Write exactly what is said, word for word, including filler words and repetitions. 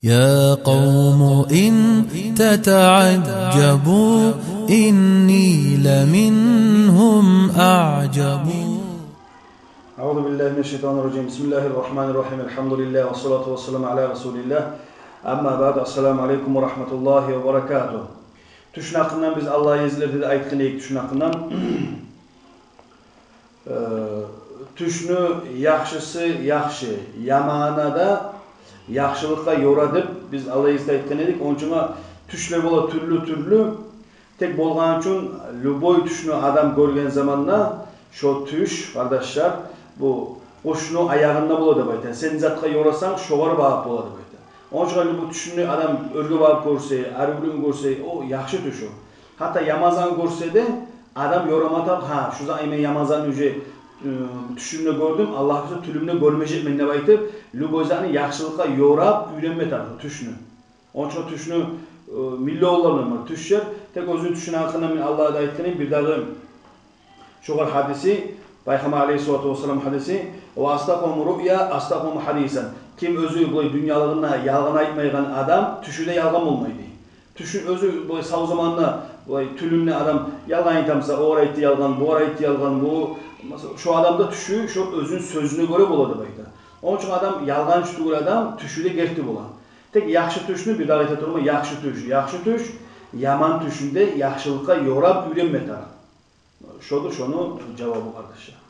يا قوم إن تتعجبوا إني لمنهم أعجب. أعوذ بالله من الشيطان الرجيم. بسم الله الرحمن الرحيم. الحمد لله والصلاة والسلام على رسول الله. أما بعد. السلام عليكم ورحمة الله وبركاته. Тюшню гьакъындан биз, Аллагь рази болсун, айтгъан эдик тюшню гьакъындан. Э, тюшню яхшысы яхшы, яманы да яхшылыкъгъа ёра деп биз, Аллагь рази болсун, айтгъан эдик. Ончун тюшлер бола тюрлю-тюрлю. Тек болгъан учун, любой тюшню адам гёрген заманда, шо тюш, къардашлар, бу къушну аягъында бола деп айта. Сен не затгъа ёрасанг, шогъар багъып бола деп айта. Ончун любой тюшню адам оьрге багъып гёрсе, ари-бери гёрсе, о яхшы тюш о. Гьатта яман затны гёрсе де, адам ёрама тарыкъ, гьа, шу затны мен яман затны уже, э, тюшюмде гёрдюм, Аллагь буюрса, тюнюмде гёрмежекмен деп айтып, любой затны яхшылыкъгъа ёрап уьйренме тарыкъ тюшню. Ончун тюшню, э, миллионлар бар тюшлер. Тек оьзюню тюшню гьакъында мен алда да айтгъан эдим, бирдагъы шогъар гьадиси, Пайхаммар алейгьиссалату вассалам гьадиси: «Ва асдакъугьум руъя асдакъугьум гьадисан». Ким оьзю булай дюньялыгъында ялгъан айтмайгъан адам, тюшю де ялгъан болмай дей. Тюшю оьзю булай сав заманда, булай тюнюнде адам ялгъан айтамса, огъар айтды ялгъан, бугъар айтды ялгъан, бу, масала, шо адамда тюшю шо оьзюню сёзюне гёре бола деп айта. Ончун адам ялгъанчы тюгюл адам, тюшю де герти бола. Тек яхшы тюшню, бирдагъы айта турма, яхшы тюш, яхшы тюш, яман тюшню де яхшылыкъгъа ёрап уьйренме тарыкъ. Шодур шону жавабы, къардашлар.